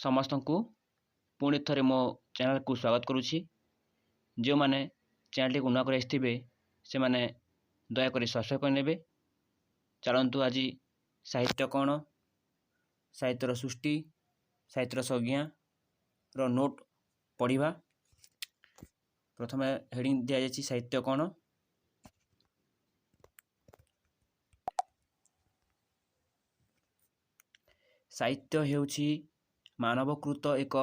ସମସ୍ତଙ୍କୁ ପୁଣି ଥରେ ମୋ ଚ୍ୟାନେଲକୁ ସ୍ୱାଗତ କରୁଛି। ଯେଉଁମାନେ ଚ୍ୟାନେଲଟିକୁ ନୂଆ କରି ଆସିଥିବେ, ସେମାନେ ଦୟାକରି ସବସ୍କ୍ରାଇବ୍ କରିନେବେ। ଚାଲନ୍ତୁ, ଆଜି ସାହିତ୍ୟ କ'ଣ, ସାହିତ୍ୟର ସୃଷ୍ଟି, ସାହିତ୍ୟର ସଂଜ୍ଞାର ନୋଟ୍ ପଢ଼ିବା। ପ୍ରଥମେ ହେଡ଼ିଂ ଦିଆଯାଇଛି, ସାହିତ୍ୟ କ'ଣ। ସାହିତ୍ୟ ହେଉଛି ମାନବକୃତ ଏକ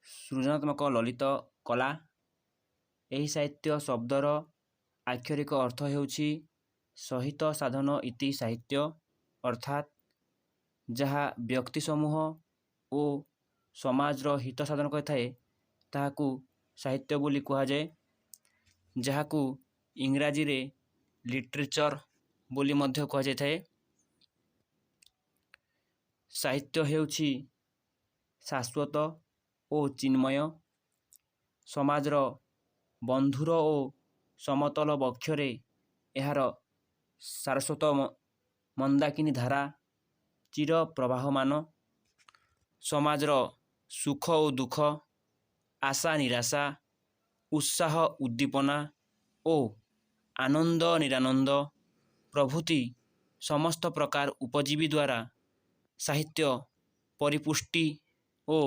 ସୃଜନାତ୍ମକ ଲଳିତ କଳା। ଏହି ସାହିତ୍ୟ ଶବ୍ଦର ଆକ୍ଷରିକ ଅର୍ଥ ହେଉଛି ସହିତ ସାଧନ ଇତି ସାହିତ୍ୟ, ଅର୍ଥାତ୍ ଯାହା ବ୍ୟକ୍ତି, ସମୂହ ଓ ସମାଜର ହିତ ସାଧନ କରିଥାଏ, ତାହାକୁ ସାହିତ୍ୟ ବୋଲି କୁହାଯାଏ, ଯାହାକୁ ଇଂରାଜୀରେ ଲିଟରେଚର ବୋଲି ମଧ୍ୟ କୁହାଯାଇଥାଏ। ସାହିତ୍ୟ ହେଉଛି ଶାଶ୍ୱତ ଓ ଚିନ୍ମୟ। ସମାଜର ବନ୍ଧୁର ଓ ସମତଲ ବକ୍ଷରେ ଏହାର ସାରସ୍ୱତ ମନ୍ଦାକିନୀ ଧାରା ଚିର ପ୍ରବାହମାନ। ସମାଜର ସୁଖ ଓ ଦୁଃଖ, ଆଶା ନିରାଶା, ଉତ୍ସାହ ଉଦ୍ଦୀପନା ଓ ଆନନ୍ଦ ନିରାନନ୍ଦ ପ୍ରଭୃତି ସମସ୍ତ ପ୍ରକାର ଉପଜୀବୀ ଦ୍ୱାରା ସାହିତ୍ୟ ପରିପୁଷ୍ଟି ଓ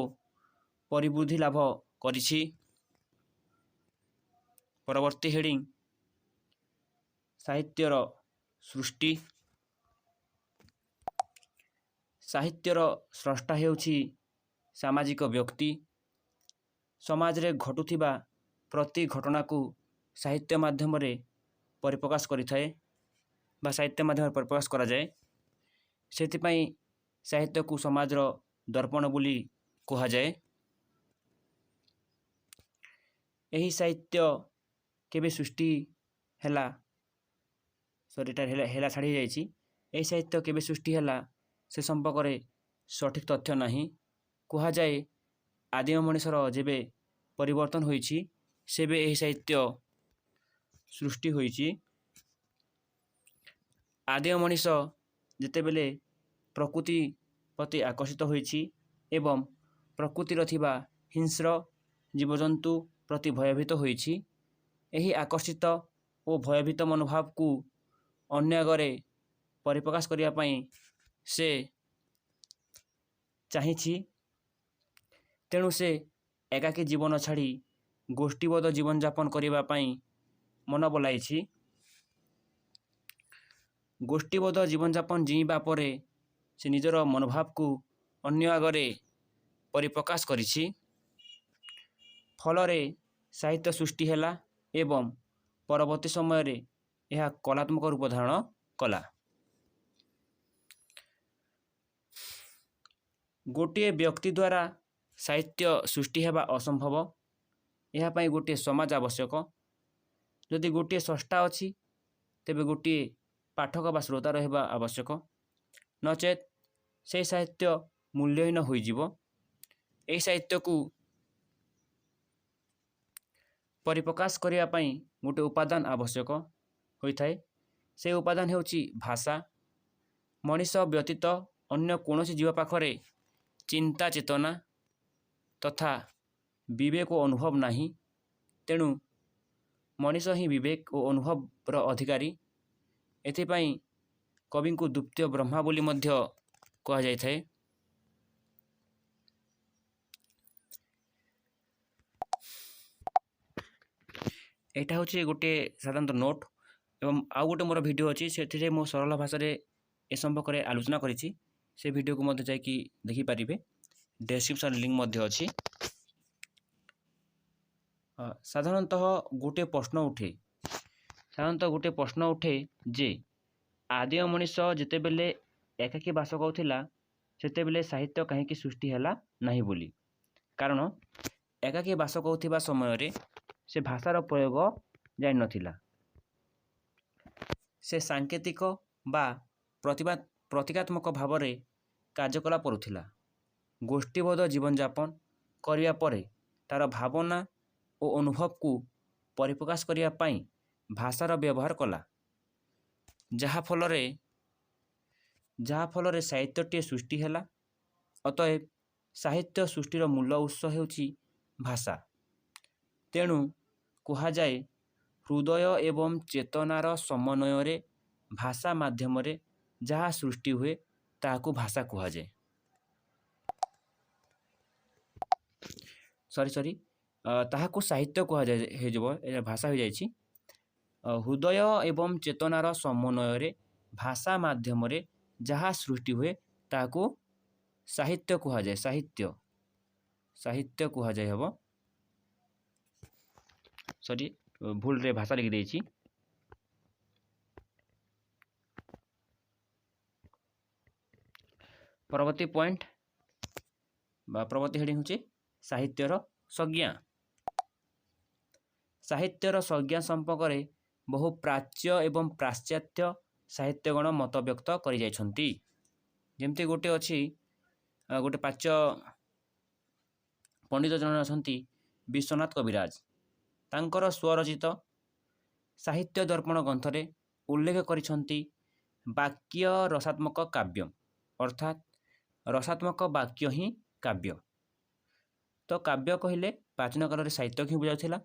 ପରିବୃଦ୍ଧି ଲାଭ କରିଛି। ପରବର୍ତ୍ତୀ ହେଡ଼ିଂ, ସାହିତ୍ୟର ସୃଷ୍ଟି। ସାହିତ୍ୟର ସ୍ରଷ୍ଟା ହେଉଛି ସାମାଜିକ ବ୍ୟକ୍ତି। ସମାଜରେ ଘଟୁଥିବା ପ୍ରତି ଘଟଣାକୁ ସାହିତ୍ୟ ମାଧ୍ୟମରେ ପରିପ୍ରକାଶ କରିଥାଏ ବା ସାହିତ୍ୟ ମାଧ୍ୟମରେ ପରିପ୍ରକାଶ କରାଯାଏ। ସେଥିପାଇଁ ସାହିତ୍ୟକୁ ସମାଜର ଦର୍ପଣ ବୋଲି କୁହାଯାଏ। ଏହି ସାହିତ୍ୟ କେବେ ସୃଷ୍ଟି ହେଲା, ସରି, ଏଟା ହେଲା ହେଲା ଛାଡ଼ି ହେଇଯାଇଛି। ଏହି ସାହିତ୍ୟ କେବେ ସୃଷ୍ଟି ହେଲା, ସେ ସମ୍ପର୍କରେ ସଠିକ୍ ତଥ୍ୟ ନାହିଁ। କୁହାଯାଏ, ଆଦିମ ମଣିଷର ଯେବେ ପରିବର୍ତ୍ତନ ହୋଇଛି, ସେବେ ଏହି ସାହିତ୍ୟ ସୃଷ୍ଟି ହୋଇଛି। ଆଦିମ ମଣିଷ ଯେତେବେଳେ ପ୍ରକୃତି ପ୍ରତି ଆକର୍ଷିତ ହୋଇଛି ଏବଂ ପ୍ରକୃତିର ଥିବା ହିଂସ୍ର ଜୀବଜନ୍ତୁ ପ୍ରତି ଭୟଭୀତ ହୋଇଛି, ଏହି ଆକର୍ଷିତ ଓ ଭୟଭୀତ ମନୋଭାବକୁ ଅନ୍ୟ ଆଗରେ ପରିପ୍ରକାଶ କରିବା ପାଇଁ ସେ ଚାହିଁଛି। ତେଣୁ ସେ ଏକାକୀ ଜୀବନ ଛାଡ଼ି ଗୋଷ୍ଠୀବଦ୍ଧ ଜୀବନଯାପନ କରିବା ପାଇଁ ମନ ବଲାଇଛି। ଗୋଷ୍ଠୀବଦ୍ଧ ଜୀବନଯାପନ ଜିଇଁବା ପରେ ସେ ନିଜର ମନୋଭାବକୁ ଅନ୍ୟ ଆଗରେ ପରିପ୍ରକାଶ କରିଛି। ଫଳରେ ସାହିତ୍ୟ ସୃଷ୍ଟି ହେଲା ଏବଂ ପରବର୍ତ୍ତୀ ସମୟରେ ଏହା କଳାତ୍ମକ ରୂପ ଧାରଣ କଲା। ଗୋଟିଏ ବ୍ୟକ୍ତି ଦ୍ୱାରା ସାହିତ୍ୟ ସୃଷ୍ଟି ହେବା ଅସମ୍ଭବ। ଏହା ପାଇଁ ଗୋଟିଏ ସମାଜ ଆବଶ୍ୟକ। ଯଦି ଗୋଟିଏ ସ୍ରଷ୍ଟା ଅଛି, ତେବେ ଗୋଟିଏ ପାଠକ ବା ଶ୍ରୋତା ରହିବା ଆବଶ୍ୟକ, ନଚେତ୍ ସେହି ସାହିତ୍ୟ ମୂଲ୍ୟହୀନ ହୋଇଯିବ। ଏହି ସାହିତ୍ୟକୁ ପରିପ୍ରକାଶ କରିବା ପାଇଁ ଗୋଟେ ଉପାଦାନ ଆବଶ୍ୟକ ହୋଇଥାଏ। ସେ ଉପାଦାନ ହେଉଛି ଭାଷା। ମଣିଷ ବ୍ୟତୀତ ଅନ୍ୟ କୌଣସି ଜୀବ ପାଖରେ ଚିନ୍ତା, ଚେତନା ତଥା ବିବେକ ଓ ଅନୁଭବ ନାହିଁ। ତେଣୁ ମଣିଷ ହିଁ ବିବେକ ଓ ଅନୁଭବର ଅଧିକାରୀ। ଏଥିପାଇଁ କବିଙ୍କୁ ଦ୍ୱିତୀୟ ବ୍ରହ୍ମା ବୋଲି ମଧ୍ୟ କୁହାଯାଇଥାଏ। ଏଇଟା ହେଉଛି ଗୋଟିଏ ସାଧାରଣତଃ ନୋଟ୍ ଏବଂ ଆଉ ଗୋଟେ ମୋର ଭିଡ଼ିଓ ଅଛି, ସେଥିରେ ମୁଁ ସରଳ ଭାଷାରେ ଏ ସମ୍ପର୍କରେ ଆଲୋଚନା କରିଛି। ସେ ଭିଡ଼ିଓକୁ ମଧ୍ୟ ଯାଇକି ଦେଖିପାରିବେ, ଡେସ୍କ୍ରିପସନ୍ ଲିଙ୍କ୍ ମଧ୍ୟ ଅଛି। ସାଧାରଣତଃ ଗୋଟିଏ ପ୍ରଶ୍ନ ଉଠେ ଯେ ଆଦିମ ମଣିଷ ଯେତେବେଳେ ଏକାକୀ ବାସ କରୁଥିଲା, ସେତେବେଳେ ସାହିତ୍ୟ କାହିଁକି ସୃଷ୍ଟି ହେଲା ନାହିଁ ବୋଲି। କାରଣ ଏକାକୀ ବାସ କରୁଥିବା ସମୟରେ ସେ ଭାଷାର ପ୍ରୟୋଗ ଜାଣିନଥିଲା। ସେ ସାଙ୍କେତିକ ବା ପ୍ରତିବା ପ୍ରତୀକାତ୍ମକ ଭାବରେ କାର୍ଯ୍ୟକଳାପ କରୁଥିଲା। ଗୋଷ୍ଠୀବଦ୍ଧ ଜୀବନଯାପନ କରିବା ପରେ ତା'ର ଭାବନା ଓ ଅନୁଭବକୁ ପରିପ୍ରକାଶ କରିବା ପାଇଁ ଭାଷାର ବ୍ୟବହାର କଲା, ଯାହାଫଳରେ ସାହିତ୍ୟଟିଏ ସୃଷ୍ଟି ହେଲା। ଅତଏବ ସାହିତ୍ୟ ସୃଷ୍ଟିର ମୂଳ ଉତ୍ସ ହେଉଛି ଭାଷା। ତେଣୁ କୁହାଯାଏ, ହୃଦୟ ଏବଂ ଚେତନାର ସମନ୍ୱୟରେ ଭାଷା ମାଧ୍ୟମରେ ଯାହା ସୃଷ୍ଟି ହୁଏ, ତାହାକୁ ଭାଷା କୁହାଯାଏ। ସରି ସରି, ତାହାକୁ ସାହିତ୍ୟ କୁହାଯାଏ ହେଇଯିବ, ଏ ଭାଷା ହୋଇଯାଇଛି। ହୃଦୟ ଏବଂ ଚେତନାର ସମନ୍ୱୟରେ ଭାଷା ମାଧ୍ୟମରେ ଯାହା ସୃଷ୍ଟି ହୁଏ, ତାହାକୁ ସାହିତ୍ୟ କୁହାଯାଏ। ସାହିତ୍ୟ କୁହାଯାଏ ହେବ। ସରି, ଭୁଲରେ ଭାଷା ଲେଖିଦେଇଛି। ପରବର୍ତ୍ତୀ ପଏଣ୍ଟ ବା ପରବର୍ତ୍ତୀ ହେଡ଼ିଂ ହେଉଛି ସାହିତ୍ୟର ସଂଜ୍ଞା। ସାହିତ୍ୟର ସଂଜ୍ଞା ସମ୍ପର୍କରେ ବହୁ ପ୍ରାଚ୍ୟ ଏବଂ ପାଶ୍ଚାତ୍ୟ ସାହିତ୍ୟଗଣ ମତବ୍ୟକ୍ତ କରିଯାଇଛନ୍ତି। ଯେମିତି ଗୋଟେ ଅଛି, ଗୋଟେ ପ୍ରାଚ୍ୟ ପଣ୍ଡିତ ଜଣେ ଅଛନ୍ତି ବିଶ୍ୱନାଥ କବିରାଜ, ତାଙ୍କର ସ୍ୱରଚିତ ସାହିତ୍ୟ ଦର୍ପଣ ଗ୍ରନ୍ଥରେ ଉଲ୍ଲେଖ କରିଛନ୍ତି, ବାକ୍ୟ ରସାତ୍ମକ କାବ୍ୟ, ଅର୍ଥାତ୍ ରସାତ୍ମକ ବାକ୍ୟ ହିଁ କାବ୍ୟ। ତ କାବ୍ୟ କହିଲେ ପ୍ରାଚୀନ କାଳରେ ସାହିତ୍ୟକୁ ହିଁ ବୁଝାଉଥିଲା।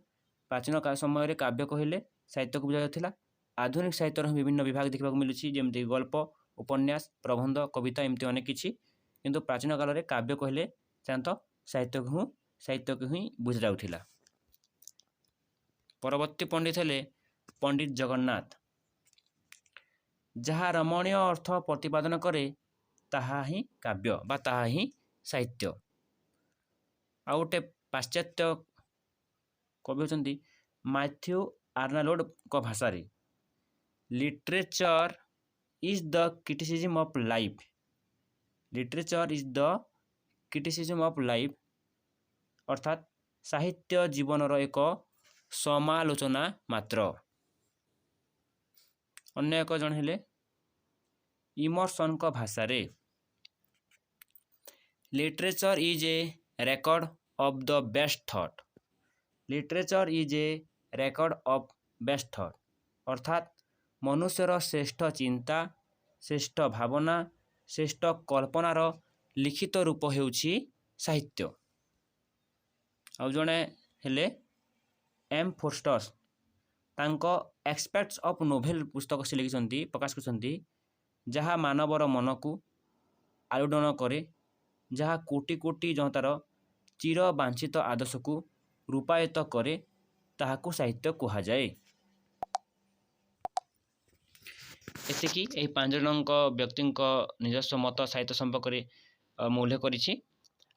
ପ୍ରାଚୀନ ସମୟରେ କାବ୍ୟ କହିଲେ ସାହିତ୍ୟକୁ ବୁଝାଯାଉଥିଲା। ଆଧୁନିକ ସାହିତ୍ୟର ବିଭିନ୍ନ ବିଭାଗ ଦେଖିବାକୁ ମିଳୁଛି, ଯେମିତି ଗଳ୍ପ, ଉପନ୍ୟାସ, ପ୍ରବନ୍ଧ, କବିତା, ଏମିତି ଅନେକ କିଛି। କିନ୍ତୁ ପ୍ରାଚୀନ କାଳରେ କାବ୍ୟ କହିଲେ ସାଧାରଣତଃ ସାହିତ୍ୟକୁ ହିଁ ବୁଝାଯାଉଥିଲା। ପରବର୍ତ୍ତୀ ପଣ୍ଡିତ ହେଲେ ପଣ୍ଡିତ ଜଗନ୍ନାଥ। ଯାହା ରମଣୀୟ ଅର୍ଥ ପ୍ରତିପାଦନ କରେ, ତାହା ହିଁ କାବ୍ୟ ବା ତାହା ହିଁ ସାହିତ୍ୟ। ଆଉ ଗୋଟେ ପାଶ୍ଚାତ୍ୟ କବି ହେଉଛନ୍ତି ମାଥ୍ୟୁ ଆର୍ନାଲୋଡ଼ଙ୍କ ଭାଷାରେ, "Literature is the criticism of life." "Literature is the criticism of life", ଅର୍ଥାତ୍ ସାହିତ୍ୟ ଜୀବନର ଏକ ସମାଲୋଚନା ମାତ୍ର। ଅନ୍ୟ ଏକ ଜଣେ ହେଲେ ଇମର୍ସନଙ୍କ ଭାଷାରେ, "Literature is a record of the best thought." "Literature is a record of best thought", ଅର୍ଥାତ୍ ମନୁଷ୍ୟର ଶ୍ରେଷ୍ଠ ଚିନ୍ତା, ଶ୍ରେଷ୍ଠ ଭାବନା, ଶ୍ରେଷ୍ଠ କଳ୍ପନାର ଲିଖିତ ରୂପ ହେଉଛି ସାହିତ୍ୟ। ଆଉ ଜଣେ ହେଲେ ଏମ୍ ଫୋଷ୍ଟର୍ସ, ତାଙ୍କ ଆସ୍ପେକ୍ଟସ୍ ଅଫ୍ ନୋଭେଲ ପୁସ୍ତକ ସେ ଲେଖିଛନ୍ତି, ପ୍ରକାଶ କରିଛନ୍ତି, ଯାହା ମାନବର ମନକୁ ଆଲୋଡ଼ନ କରେ, ଯାହା କୋଟି କୋଟି ଜନତାର ଚିର ବାଞ୍ଛିତ ଆଦର୍ଶକୁ ରୂପାୟିତ କରେ, ତାହାକୁ ସାହିତ୍ୟ କୁହାଯାଏ। ଏତିକି ଏହି ପାଞ୍ଚ ଜଣଙ୍କ ବ୍ୟକ୍ତିଙ୍କ ନିଜସ୍ୱ ମତ ସାହିତ୍ୟ ସମ୍ପର୍କରେ ମୁଁ ଉଲ୍ଲେଖ କରିଛି।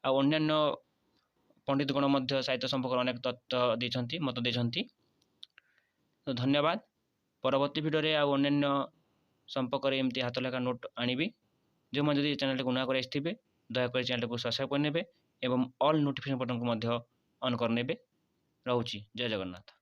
ଆଉ ଅନ୍ୟାନ୍ୟ ପଣ୍ଡିତଗଣ ମଧ୍ୟ ସାହିତ୍ୟ ସମ୍ପର୍କରେ ଅନେକ ତଥ୍ୟ ଦେଇଛନ୍ତି, ମତ ଦେଇଛନ୍ତି। ତ ଧନ୍ୟବାଦ। ପରବର୍ତ୍ତୀ ଭିଡ଼ିଓରେ ଆଉ ଅନ୍ୟାନ୍ୟ ସମ୍ପର୍କରେ ଏମିତି ହାତ ଲେଖା ନୋଟ୍ ଆଣିବି। ଯେଉଁମାନେ ଯଦି ଚ୍ୟାନେଲଟିକୁ ନୂଆ କରି ଆସିଥିବେ, ଦୟାକରି ଚ୍ୟାନେଲଟିକୁ ସବସ୍କ୍ରାଇବ୍ କରିନେବେ ଏବଂ ଅଲ୍ ନୋଟିଫିକେସନ୍ ବଟନ୍କୁ ମଧ୍ୟ ଅନ୍ କରିନେବେ। ରହୁଛି, ଜୟ ଜଗନ୍ନାଥ।